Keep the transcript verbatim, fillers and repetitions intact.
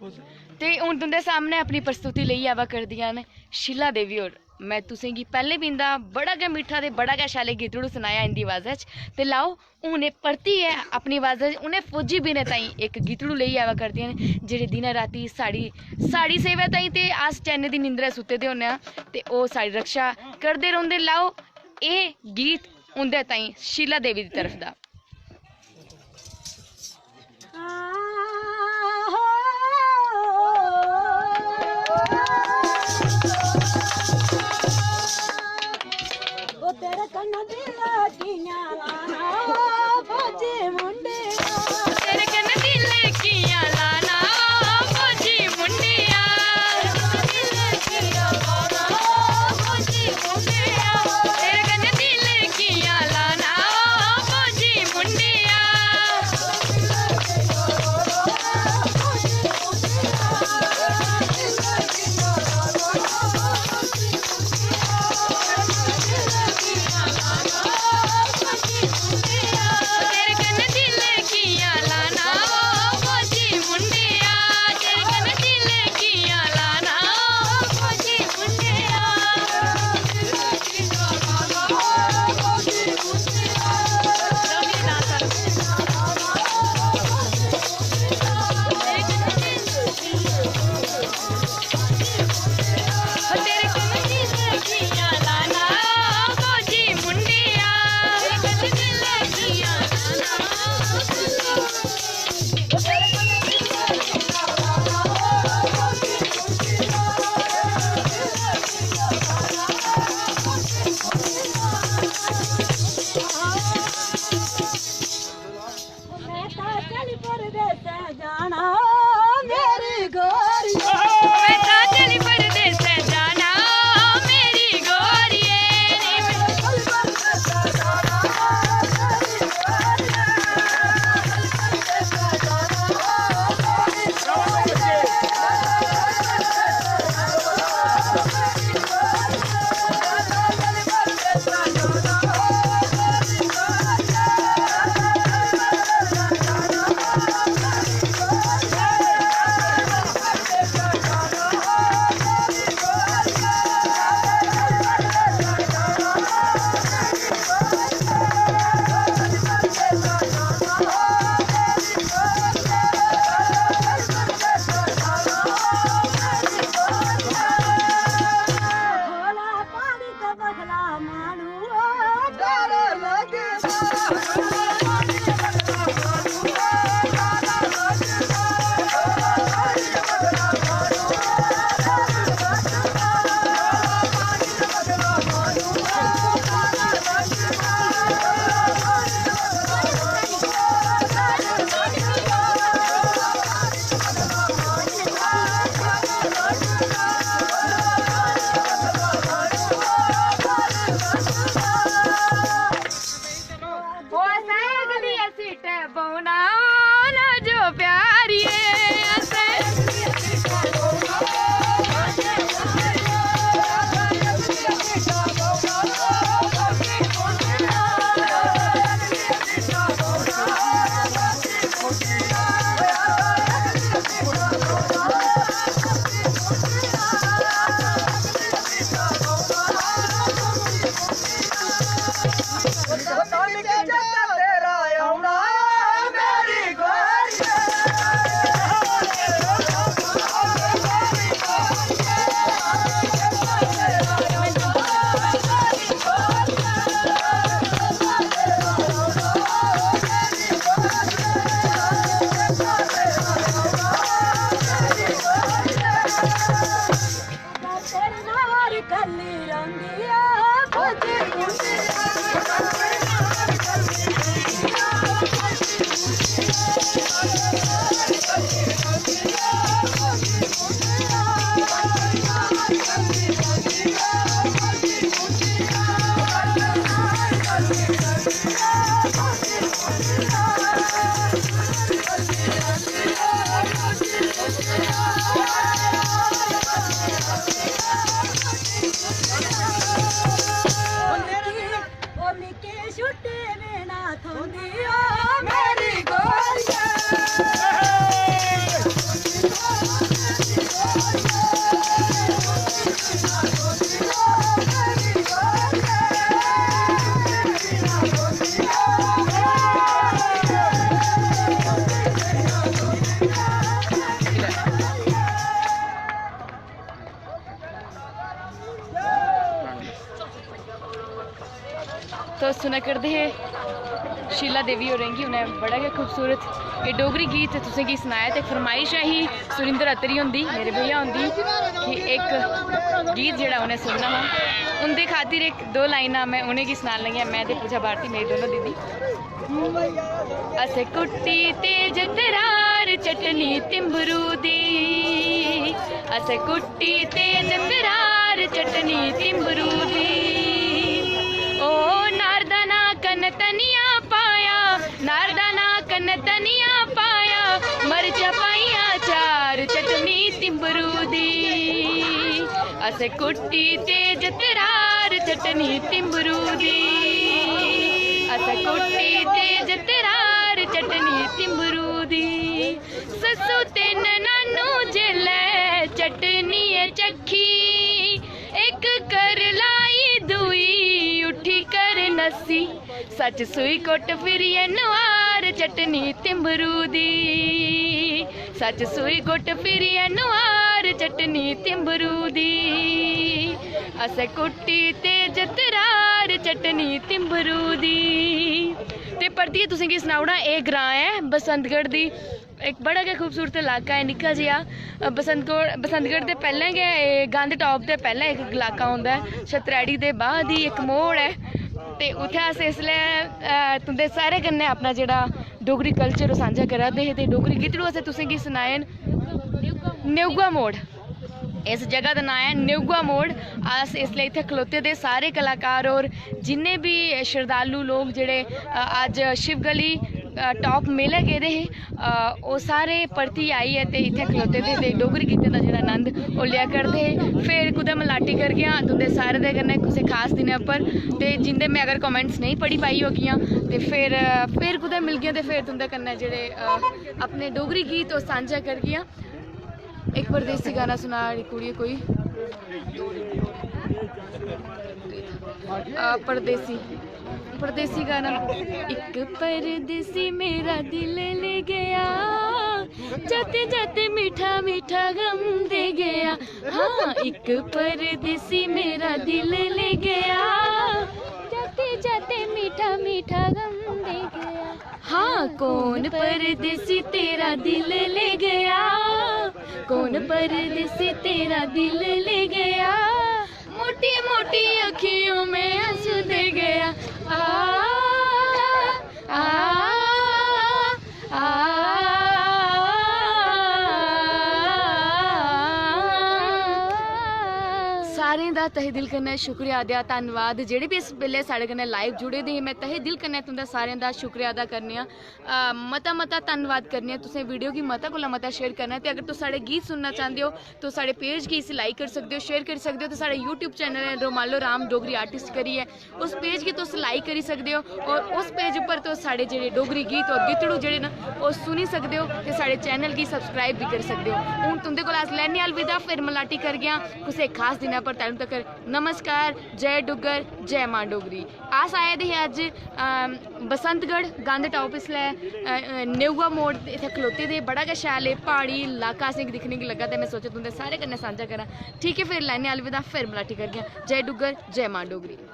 ते हून तुं'दे सामनै अपनी प्रस्तुति लेइयै आवा करदियां न शीला देवी होर। में तुसें गी पैह्लें बी इं'दा बड़ा गै मिट्ठा ते बड़ा गै शैल एह् गीतड़ू सनाया इं'दी अवाज़ा च। ते लैओ, हून एह् परतियै अपनी अवाज़ा च उ'नें फौजी बीरें ताईं इक गीतड़ू लेइयै आवा करदियां न, जेह्ड़े दिनै रातीं साढ़ी, साढ़ी सेवा ताईं ते अस चैनै दी निंदरै सुत्ते दे होन्ने आं, ते ओह् साढ़ी रक्षा करदे रौंह्दे। लैओ, एह् गीत उं'दे ताईं शीला देवी दी तरफ दा। ओ तेरे कन्नै दिल कियां लाना, ओ फौजी मुंडिया। तेरे कन्नै दिल कियां लाना, ओ फौजी मुंडिया। दिल कियां लाना, ओ फौजी मुंडिया। तेरे कन्नै दिल कियां लाना, ओ फौजी मुंडिया। मैं तो चली परदेसै जाना, मेरी गोरिये। मैं तो चली परदेसै जाना, मेरी गोरिये। तुस सुना करदे हे शीला देवी होरें गी, उ'नें बड़ा गै खूबसूरत एह् डोगरी गीत तुसें गी सनाया। ते फरमाइश ऐ ही सुरिंदर अत्री हुंदी, मेरे भैया हुंदी, कि इक गीत जेह्ड़ा उ'नें सुनना हा। उं'दे खातिर इक दो लाइनां में उ'नेंगी सनान लगी आं, में ते पूजा भारती, मेरी दोनों दीदी। असें कुट्टी तेज तरार चटनी तिंबरू दी, असें कुट्टी तेज तरार चटनी तिंबरू दी। ओ नारदाना कन धनिया पाया, नारदाना कन धनिया पाया, मर्चां पाइयां चार चटनी तिंबरू दी। असें कुट्टी तेज तरार चटनी तिंबरू दी, असें कुट्टी तेज तरार चटनी तिंबरू दी। सस्सू ते ननानू जेल्लै चटनी ऐ चक्खी, इक कर लाई दूई उठी कर नस्सी। सच सूई घुट्ट फिरियै नुहार चटनी तिंबरू दी, सच सूई घुट्ट फिरियै नुहार चटनी तिंबरू दी। असें कुट्टी तेज तरार चटनी तिंबरू दी। ते परतियै तुसेंगी सनाई ओड़ां, एह् ग्रांऽ ऐ बसंतगढ़ दी, इक बड़ा गै खूबसूरत इलाका ऐ, निक्का जेहा। अ, बसंतगढ़, बसंतगढ़ दे पैह्लें गै एह् गंद टॉप दे पैह्लें इक इलाका औंदा ऐ, छतरैड़ी दे बाद ही इक मोड़ ऐ। ते उत्थै अस इसलै, अ, तुं'दे सारें कन्नै अपना जेह्ड़ा डोगरी कल्चर ओह् सांझा करा दे हे ते डोगरी गीतड़ू असें तुसेंगी सनाए न। नेऊआ मोड़ इस जगह दा नांऽ ऐ, नेऊआ मोड़। अस इसलै इत्थै खलोते दे सारे कलाकार होर जिन्ने बी शरधालु लोक जेह्ड़े, अ, अज्ज शिव गली, अ, टॉप मेले गेदे हे, अ, ओह् सारे परतियै आइयै ते इत्थै खलोते दे ते डोगरी गीतें दा जेह्ड़ा आनंद ओह् लेआ करदे हे। फिर कुतै मलाटी करगे आं तुं'दे सारें दे कन्नै कुसै खास दिनै उप्पर, ते जिं'दे में अगर कमेंट्स नेईं पढ़ी पाई होगियां ते फिर, अ, फिर कुतै मिलगे ते फिर तुं'दे कन्नै जेह्ड़े, अ, अपने डोगरी गीत ओह् सांझा करगे आं। इक परदेसी गाना सुना दी कुड़िये कोई। आ, परदेसी, परदेसी गाना। इक परदेसी मेरा दिल ले गया, जाते जाते मीठा मीठा गम दे गया। हाँ, इक परदेसी मेरा दिल ले गया, जाते जाते मीठा मीठा गम दे गया। हाँ, कौन परदेसी तेरा दिल ले गया, कौन परदेसी तेरा दिल ले गया, मोटी मोटी अखियों में आंसू दे गया। आ, आ, आ, आ। सारें दा तहे दिल कन्नै शुक्रिया अदा, धन्नवाद। जेह्ड़े बी इस बेल्लै साढ़े कन्नै लाइव जुड़े दे हे, में तहे दिल कन्नै तुं'दा सारें दा शुक्रिया अदा करनी आं। अ, मता मता धन्नवाद करनी आं। तुसें वीडियो गी मता कोला मता शेयर करना ऐ। ते अगर तुस साढ़े गीत सुनना चांह्दे ओ, तुस साढ़े पेज गी इसी लाइक करी सकदे ओ, शेयर करी सकदे ओ। ते साढ़े YouTube चैनल ऐ रोमालो राम डोगरी आर्टिस्ट करियै, उस पेज गी तुस लाइक करी सकदे ओ। और उस पेज उप्पर तुस साढ़े जेह्ड़े डोगरी गीत और गीतड़ू जेह्ड़े न, ओह् सुनी सकदे ओ ते साढ़े चैनल गी सब्सक्राइब बी करी सकदे ओ। हून तुं'दे कोला अस लैने आं अलविदा, फिर मलाटी करगे आं कुसै खास दिनै पर। तैलूं तक्कर नमस्कार, जय डुग्गर, जय मां डोगरी। अस आए दे हे अज्ज, अम, बसंतगढ़ गंद टॉप, इसलै, अ, अ, नेऊआ मोड़ इत्थै खलोते दे। बड़ा गै शैल एह् प्हाड़ी इलाका असेंगी दिक्खने गी लग्गा ते में सोचेआ तुं'दे सारे कन्नै सांझा करां। ठीक ऐ, फिर लैने आं अलविदा, फिर मलाटी करगे आं। जय डुग्गर, जय मां डोगरी।